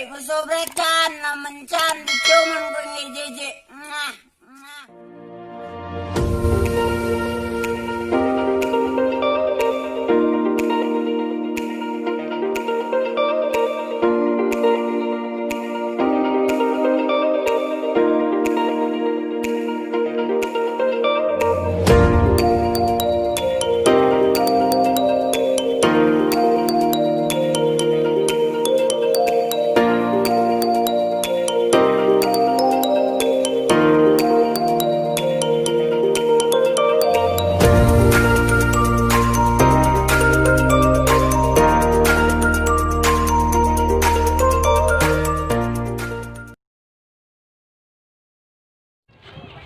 Woi, kusobrekan, mencan, cuman gue ngejejek. Mwah, mwah.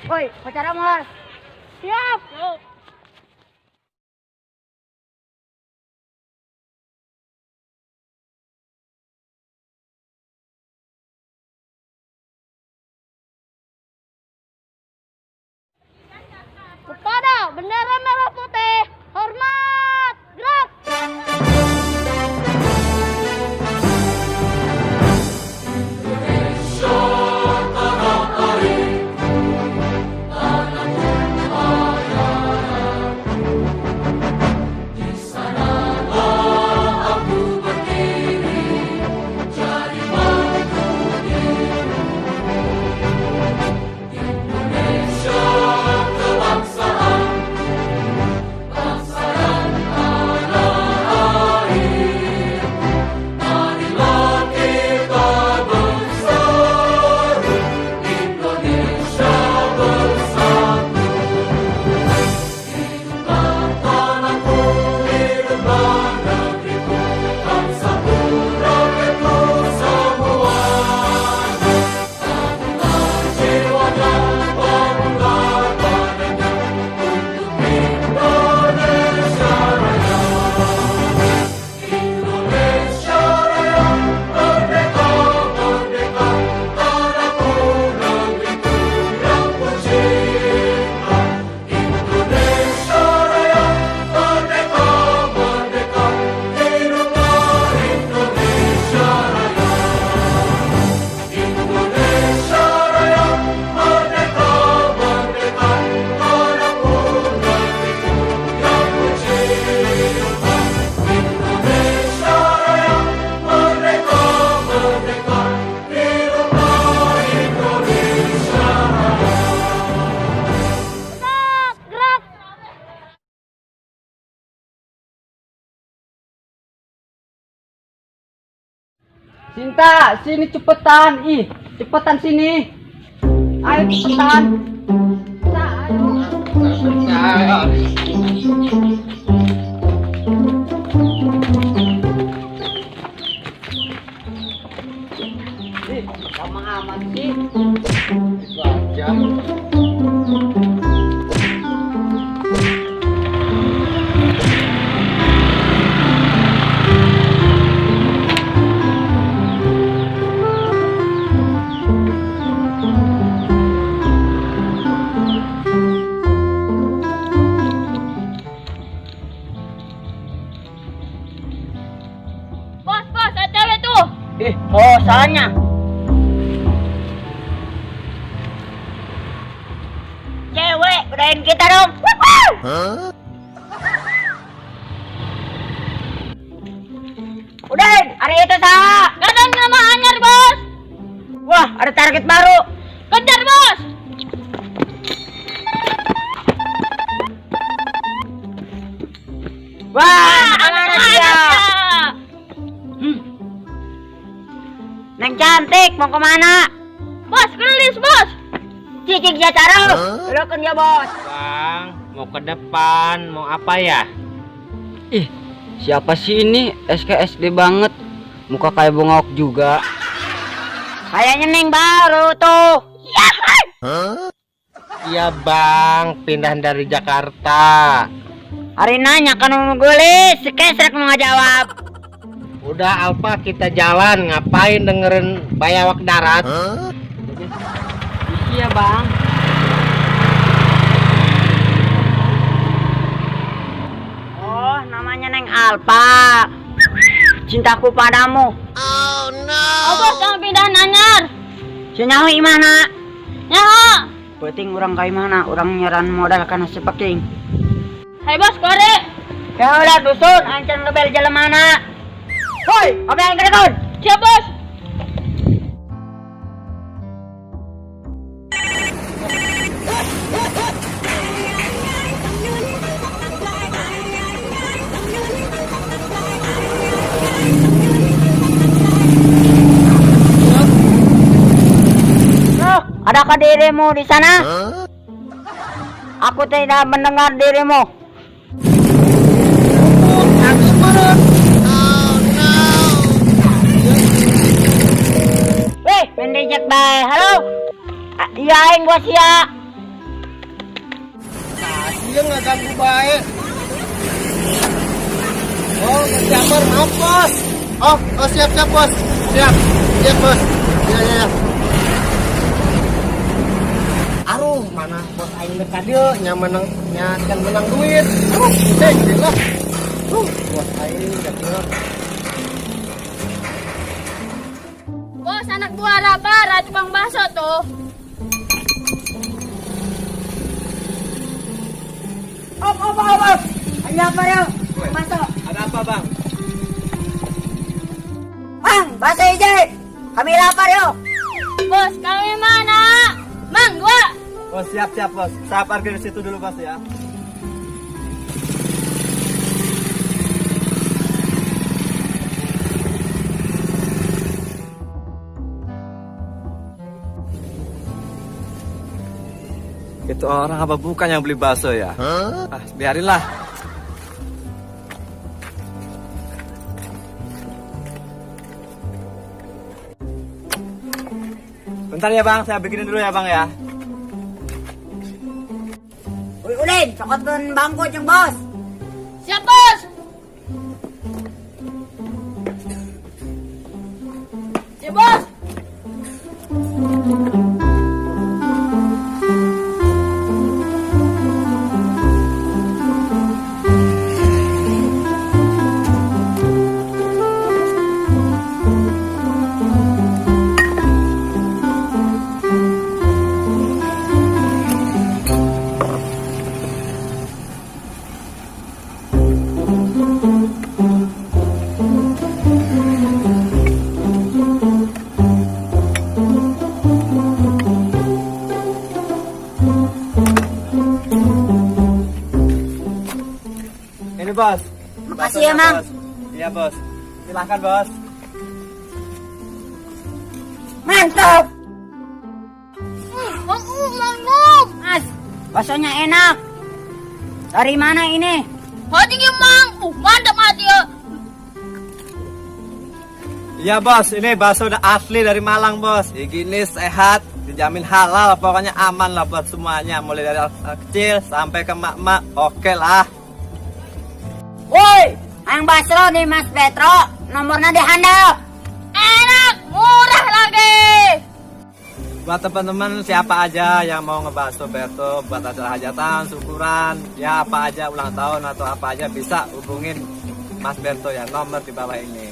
Woi, pacar Amor. Siap. Kepada bendera merah putih, hormat, gerak. Tegak, gerak. Sinta, sini cepetan. Ih, cepetan sini. Ayo cepetan. Sinta, ayo. Ih, lama amat sih. Itu aja. Bos, bos, ada cewek tuh. Ih, oh salahnya. Cewek, udahin kita dong. Udahin, hari itu salah. Kadang nama anyar, bos. Wah, ada target baru. Kejar, bos. Wah, kemana dia? Neng cantik, mau kemana? Bos, gelis, bos. Cicing dia cara. Lo kan dia bos. Bang, mau ke depan, mau apa ya? Ih, siapa sih ini? SKSD banget. Muka kayak bongok juga. Kayaknya neng baru tuh. Ya. Iya bang, pindah dari Jakarta. Hari nanya kan mau gelis, si kesrek mau ngajawab. Udah Alfa kita jalan, ngapain dengerin bayawak darat? Iya bang. Oh, namanya Neng Alfa. Cintaku padamu. Oh no. Oh, bos, kami pindahan anyar. Sia nyaho imahna? Nyaho. Penting urang ka imahna, urang nyeran modal kana si Peking. Hai bos, kore. Ya udah dusun, ancan ngebel jalan mana. Woi, apa yang kerekon? Siap, bos. Loh, adakah dirimu di sana? Aku tidak mendengar dirimu. Weh, mendejak bae. Halo. Ah, iya aing gua sia. Nah, dia nggak ganggu baik. Oh, Mas Japar, maaf bos. Oh, oh siap siap bos. Siap, siap bos. Ya ya ya. Aduh, mana bos aing dekat dia, nya menang, nya kan menang duit. Aduh, cek lah. Bos aing dekat. Bos, anak buah Rapara, tukang bakso tuh. Op, op, op, op. Ayo apa yo? Masuk. Ada apa bang? Bang, bakso hijau. Kami lapar yo. Bos, kami mana? Mang, dua. Oh siap siap bos, saya parkir di situ dulu bos ya. Itu orang apa bukan yang beli bakso ya? Ah, biarinlah. Bentar ya bang, saya bikinin dulu ya bang ya. Uy, ulin, cokotkeun bangku jeung bos. Siap, bos. Siap, bos. Ini bos. Makasih ya, Baksonya, Mang. Bos. Iya bos. Silahkan bos. Mantap. Mang, mang, mang. Mas, baksonya enak. Dari mana ini? Hati mang. Mantap hati ya. Iya bos, ini bakso udah asli dari Malang bos. Higienis, sehat, dijamin halal, pokoknya aman lah buat semuanya. Mulai dari anak kecil sampai ke mak-mak, oke lah. Woi, yang bakso nih Mas Petro, nomornya di handap. Enak, murah lagi. Buat teman-teman siapa aja yang mau ngebakso Berto buat acara hajatan, syukuran, ya apa aja ulang tahun atau apa aja bisa hubungin Mas Berto ya, nomor di bawah ini.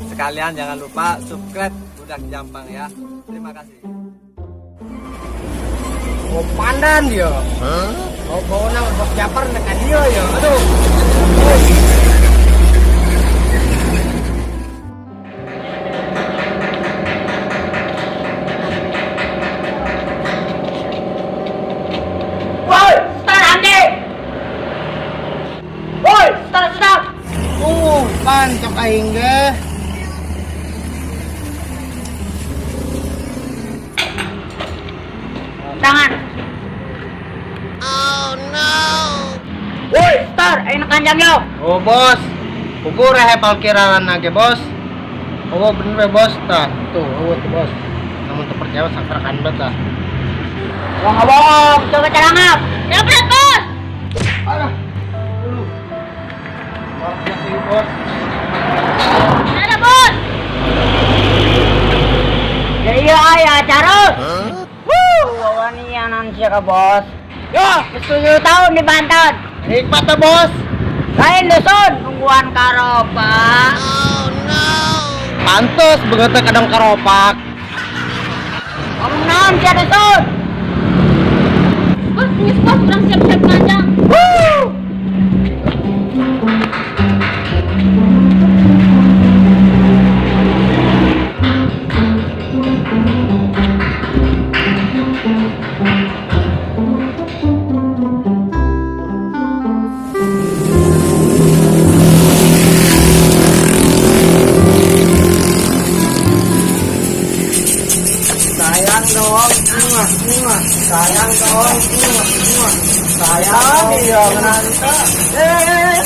Sekalian jangan lupa subscribe Budak Jampang ya. Terima kasih. Oh, pandan dia. Oh, bawa nang bos Japar dekat dia ya. Aduh. Woi, start anjing. Woi, start stop. Pan cok aing ge. Tangan. Oh no. Woi, start, ayo kanjang yo. Oh bos, ukur rehe parkiran ge bos. Oh bener ya bos, tah tuh, oh tuh bos. Namun tuh percaya sakrakan banget lah. Wong bohong, coba celangap. Ya berat, bos. Alah, lu. Bos, bos. Ada, bos. Ya iya ayah carut. Wuh, wawanianan siya ka bos. Yo, 7 tahun di Banten. Nikmat ta bos. Lain dusun, nungguan karopa. Oh no. Pantes begitu kadang keropak. Ngomong naon sia dusun? Bos, geus bos, urang siap-siap nganjang. Sayang dong, muah, muah. Sayang dong, muah, muah. Sayang, iya ngeranta. Eh,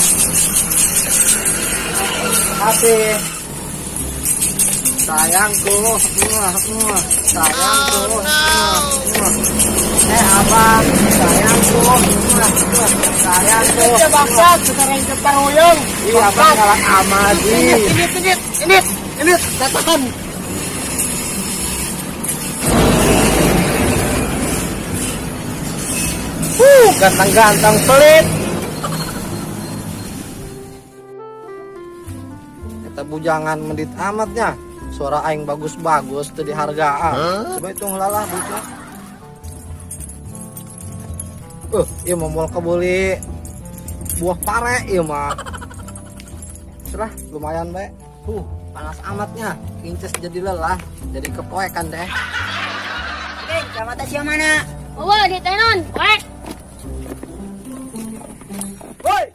hati. Sayangku, muah, muah. Sayangku, muah, muah. Eh, abang, sayangku, muah, muah. Sayangku. Bangsat, sekarang cetar huyung. Iya, abang galak amat sih. Ini, ini, ini, ini, katakan. Ganteng-ganteng pelit. Eta bujangan medit amatnya. Suara aing bagus-bagus teu dihargaan. Coba hitung lalah duitna. Ieu mah moal kebeli buah pare ieu mah. Serah, lumayan bae. Panas amatnya. Inces jadi lelah, jadi kepoekan deh. Oke, kacamata sia mana? Eueuh, di tenon. Wek. Woi,